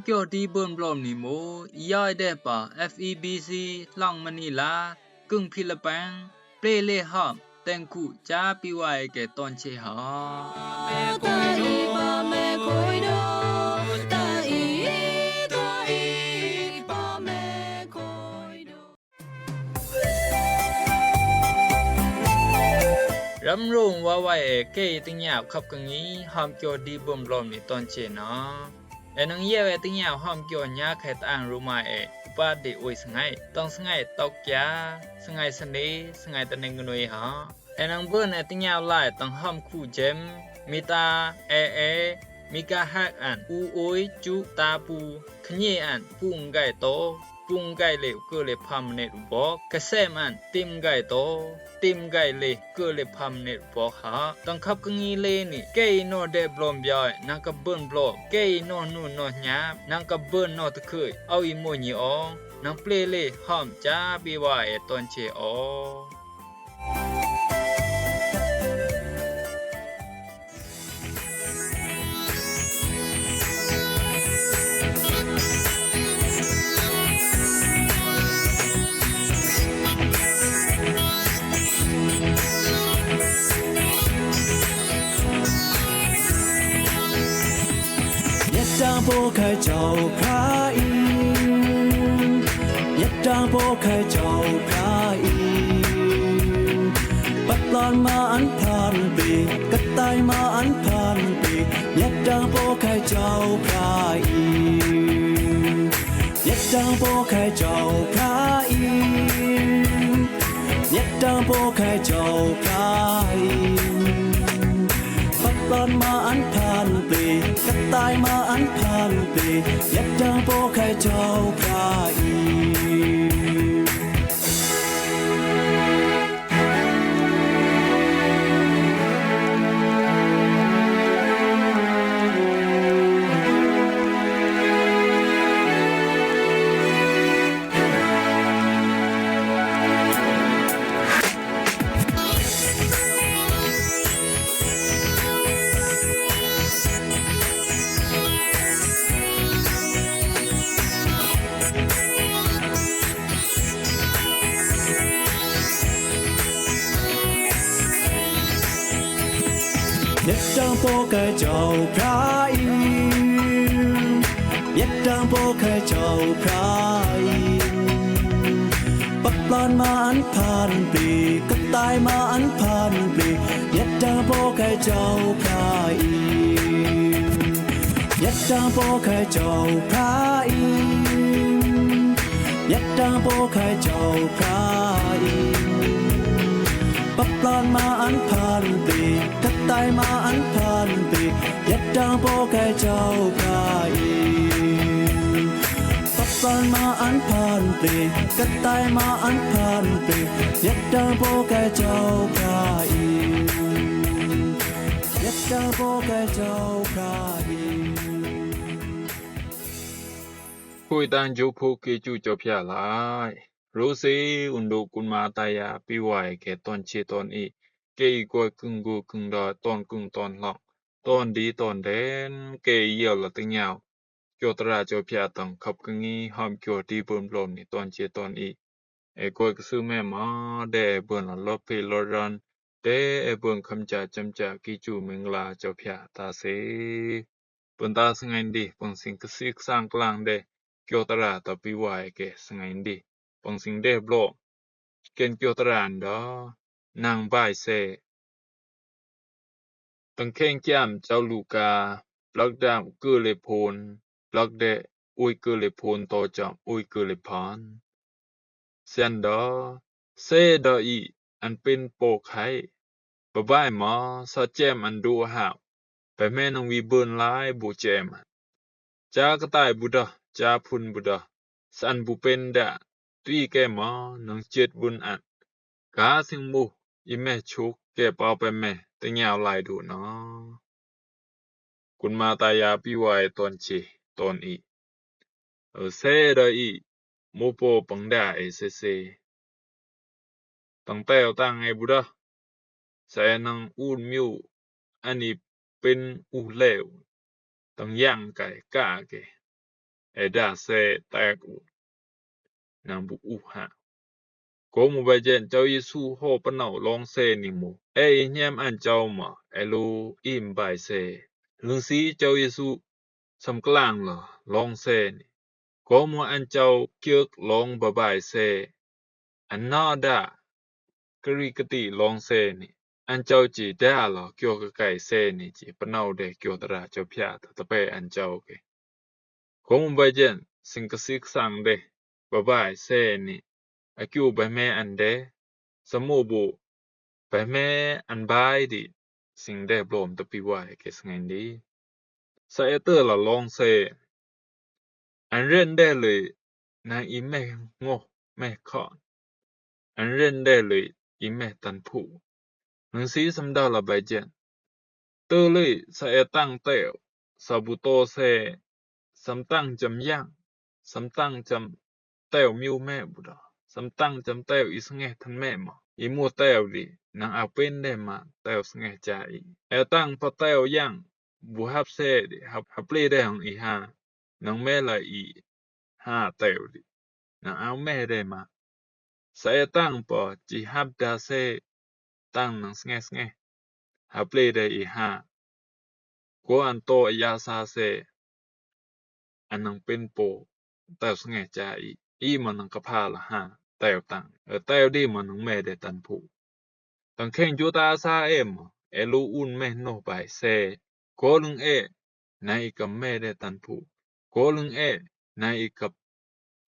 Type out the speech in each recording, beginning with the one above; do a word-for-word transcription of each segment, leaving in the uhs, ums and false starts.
Kyo di bun blom ni mo, i yoi de pa F E B C, Long Manila, kung Philippines, ple le hom, teng ku, ja pi wai ke ton che ha. Ram rong wa wai e kei ting yap khap ka ngi, hom kyo di bun blom ni ton che na. E nang yeu e ting yau hom kyo nya khe tang ru mai e, upa di ui sngai, tang sngai tok kia, sngai sani, sngai taning nui ha. E nang bun e ting yau lai tang hom khu jem, mita, e e, mika hak an, u ui, chu, ta pu, khnyi an, pung gai to, pung gai le u kơ le pham minit u bok, ka sem an, tim gai to, tim gai le, kơ le pham minit u bok ha. Tang khap ka ngi le ni, kei no de blom bioi, nang ka bun blom, kei no nu no nyap, nang ka bun no ta khơi, au i mo nyi ong, nang ple le, hom ja bi wa e ton che ong. Nyettang po khai chau khai in. Nyettang po khai chau khai in. Pat plan ma an phan pi, kat tai ma an phan pi. Nyettang po khai chau khai in. Nyettang po khai chau khai in. Nyettang po khai chau khai in. Pat plan ma an phan pi, kat tai ma an phan pi. Nyettang po khai chau khai in. Nyettang po khai chau khai in. Nyettang po khai chau khai in. Pat plan ma an phan pi, kat tai ma an phan pi. Nyettang po khai chau khai in. Nyettang po khai chau khai in. Nyettang po khai chau khai in. Pat plan ma an phan pi, kat tai ma an phan pi. Nyettang po khai chau khai in. Pat plan ma an phan pi, kat tai ma an phan pi. Nyettang po khai chau khai in. Nyettang po khai chau khai in. Khoi tang jo pho ke chu cho phia lai. Ro se un do kun ma ta ya pi wai ke ton che ton i. Ke i koi kung gu kung do ton kung ton long. Ton di ton den ke i yel la ting yau. Kyo tra cho phia tang khap ka ngi hom kyo di bun blom ni ton che ton i. E koi ka su me ma de e bun la lop phi lop ran. De e bun kham cha cham cha ki chu ming la cho phia ta se. Bun ta sngai di, bun sing ka sik sang klang de. Kyo tra ta pi wai ke sngai di. Bun sing de blom. Ken kyo tra an da. Nang bai se. Tang kheng kiam chau Luka, plak dam kơ le phon, plak de ui kơ le phon to cham ui kơ le phan. Sian da, se da i an pin po khai. Ba bai ma, sa chem an du hau. Ba me nang wi bun lai bu chem an. Cha ka tai bu da, cha phun bu da. San bu pen da, tui ke ma, nang chet bun an. Ka sing mu, i me chuk, ke pau pe me, te ngiau lai du na. Kun ma ta ya pi wai ton che, ton i. Ơ se da i, mu po pang da e se se. Tang teo tang e bu da. Sa e nang un miu, ani pen u leo. Tang yang kai ka ke. ɛ da se tæk u nang bu u ha. Koo mu ba jɛn Jâu Yêsu hô pnâu lɔŋ se ni mu, ɛ i hnyeem an jâu mø ɛ lu im bai se. Hløng si Jâu Yêsu sam klang la lɔŋ se ni. Koo mu an jâu kiøk lɔŋ ba bai se, an nao da kri kti lɔŋ se ni. An jâu ji da la kiøk kai se ni ji pnâu de kiøk tara jâu pia ta tpe an jâu ke. Koo mu ba jɛn sing ka sik sang de ba bai se ni. A kiu ba me an de, sa mu bu ba me an bai di sing de blom ta pi wai ke sngɛn di. Sa e tơ la lɔŋ se, an ren de le nang i meh ngo meh khan. An ren de le i meh tan phu. Nang si sam da la ba jɛn. Tơ le sa e tang teo, sa bu to se, sam tang jam yang, sam tang jam teo miu me bu da, sam tang jam teo i sngeh than me ma. I mu teo di, nang a pen de ma teo sngeh ja i. E tang pa teo yang, bu hap se di, hap, hap le de hang i ha, nang me la i ha teo di, nang a me de ma. Sa e tang pa ji hap da se tang nang sngeh sngeh. Hap le de i ha. Koo an to ya sa se an nang pen po teo sngeh ja i. I ma nang ka pha la ha teo tang. E teo di ma nang me de tan phu. Tang kheng ju ta sa e ma e lu un me noh bai se. Koo lưng e nang i kap me de tan phu. Koo lưng e nang i kap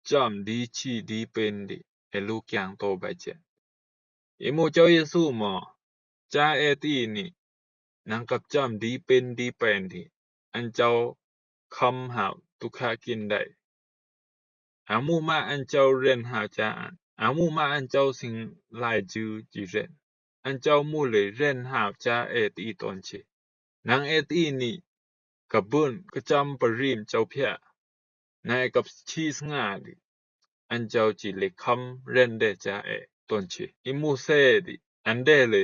jam di chi di pen di e lu kiang to ba jɛn. I mu Jâu Yêsu ma ja e ti ni nang kap jam di pen di pen di an jâu kham hao tu kha kin dai. A mu ma an jâu ren hao ja an. A mu ma an jâu sing lai jư ji ren. An jâu mu le ren hao ja e ti ton chi. Nang e ti ni kap bun ka jam pa rim jâu pia. Nang e kap chi snga di. An jâu ji le kham ren de ja e ton chi. I mu se di. An de le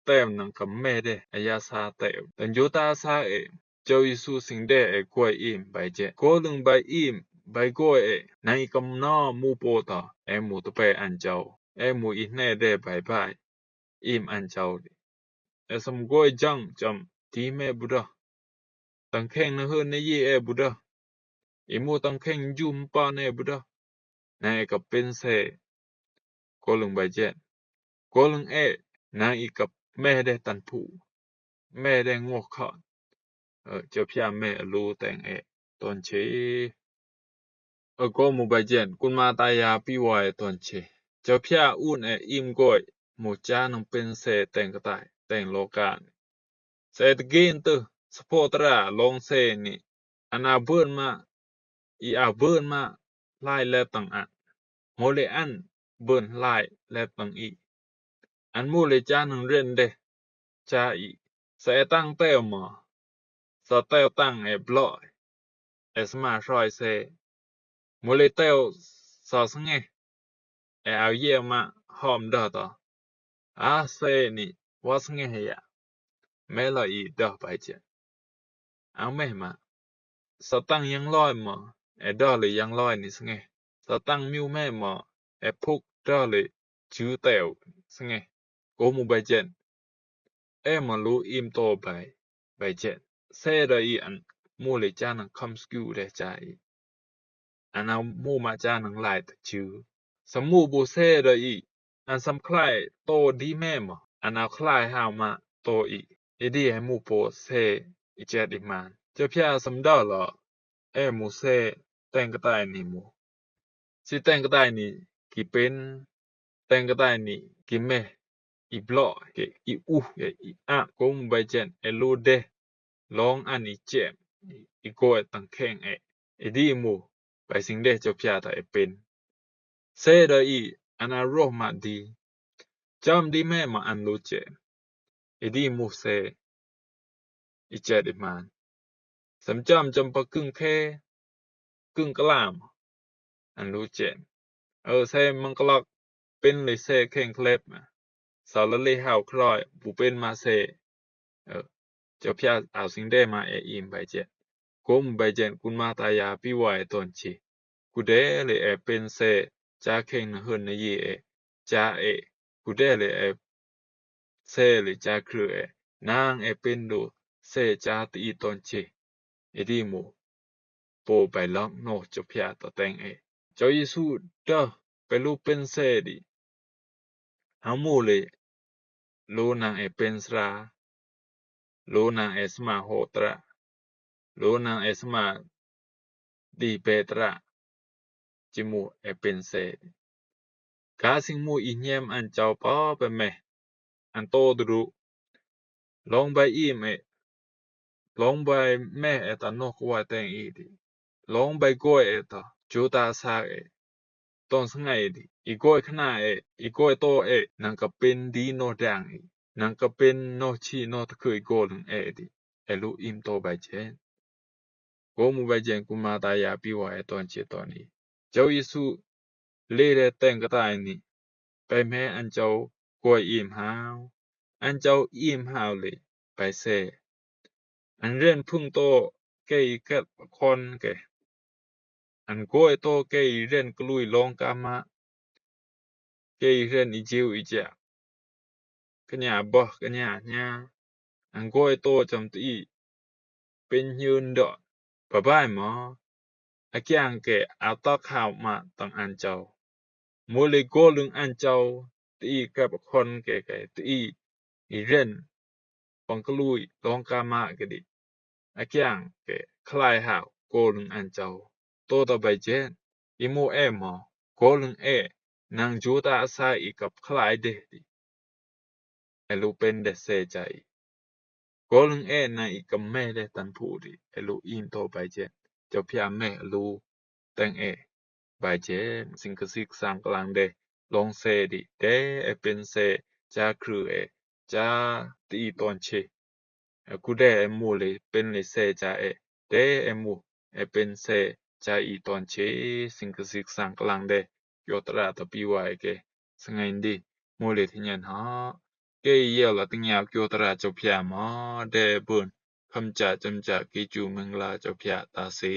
teo nang kap me de a ya sa teo. Tan ju ta sa e. Jâu Yêsu sing de e koi im bai jɛn. Koo lưng bai im bai koi e nang i kap na mu po ta e mu tpe an jâu. E mu i hne de bai bai im an jâu di. E sam koi jang jam ti me bu da. Tang kheng na hơ ne ye e bu da. I mu tang kheng jum pa ne bu da. Nang e kap pen se. Koo lưng bai jɛn. Koo lưng e nang i kap me de tan phu. Me de ngo khan. Ơ, jâu pia me a lu teng e ton chi. Ơ, koo mu bai jɛn kun ma ta ya pi wai ton chi. Jâu pia un e im koi mu ja nang pen se teng ka tai teng lo kan. Se tgen tơ sa po tara lɔŋ se ni. An a bun ma i a bun ma lai le tang an. Mu le an bun lai le tang i. An mu le ja nang ren de ja i. Sa e tang teo ma. Sa teo tang e blo. E sma soi se. Mu le teo sa sngeh. E au ye ma hom da ta. A se ni wa sngeh ya. Me la i da bai jɛn. Au me ma. Sa tang yang loi ma. E da le yang loi ni sngeh. Sa tang miu me ma. E phuk da le jư teo sngeh. Koo mu bai jɛn. E ma lu im to bai bai jɛn. Se da i an mu le ja nang kham skiu de ja i. An a mu ma ja nang lai ta jư. Sa mu bu se da i an sam khlai to di me ma. An a khlai hao ma to i. I di he mu po se i jet i man. Jâu pia sam da la. E mu se teng ka tai ni mu. Si teng ka tai ni ki pen, teng ka tai ni ki meh, i blo, ke i u, ke i a, ko mu bai jen e lu de, long an i jem, i go e tang keng e, i di mu, bai sing de jâu pia ta e pen. Se da i, an a ro ma di, jam di me ma an lu jem, i di mu se, i jet i man. Sam jam jam pa kưng khe, kưng klam, an lu jem. Ơ se mang klak, pen le se keng klep ma. Sa la le hao kroi, bu pen ma se. Ơ, jâu pia au sing de ma e im bai jet. Gø mù bai jen kun ma ta ya pi wa e tøn che. Kudee le e pen se cha keng na høn na ye e cha e. Kudee le e se le cha krø e. Nang e pen do se cha ti i tøn che. E di mù. Pô bai lok noh cho pia ta teng e. Cho Yesu da pe lu pen se di. Ha mù le, lo nang e pen sra, lo nang e sma ho tra, lo nang e sma di pe tra, chi mù e pen se. Ka sing mù i nyem an chau pa pe me, an to dru, long bai im e, long bai me e ta noh kwa teng i di, long bai goi e ta, chu ta sa e, tøn sngai di, i goi khna e, i goi to e, nang ka pen di noh dang i, nang ka pen noh chi noh ta khe i goi lung e di, e lu im to bai jen. Gø mù bai jen kun ma ta ya pi wa e tøn che tøn i. Cho Yesu le le teng ka ta ni, bai me an chau goi im hao, an chau im hao le, bai se. An ren phung to ke i kat kon ke. An goi to ke i ren klui long ka ma. Ke i ren i jiu i ja. Ka nya boh, ka nya nya. An goi to cham ti i. Pen nyun do. Ba bai mo. A kiang ke a tok hao ma tang an chau. Mù le gø lung an chau. Ti i kap kon ke ke. Ti i i ren. Pang klui long ka ma ke di. A kiang ke khlai hao gø lung an chau. To ta bai jen. I mù e mo. Gø lung e. Nang ju ta sa i kap khlai de di. E lu pen de se cha i. Gø lung e nang i kap me de tan phu di. E lu im to bai jen. Cho pia me lu teng e. Bai jen, sing ka sik sang klang de, long se di, de e pen se, cha krø e, cha ti i tøn che. E kudee e mù le, pen le se cha e, de e mù, e pen se, cha i tøn che, sing ka sik sang klang de, kyo tra ta pi wa e ke, sngai di, mù le ti nyen ha. Ke i yel a ti ngiao kyo tra cho pia ma, de bun, kham cha cham cha ki chu meng la cho pia ta se.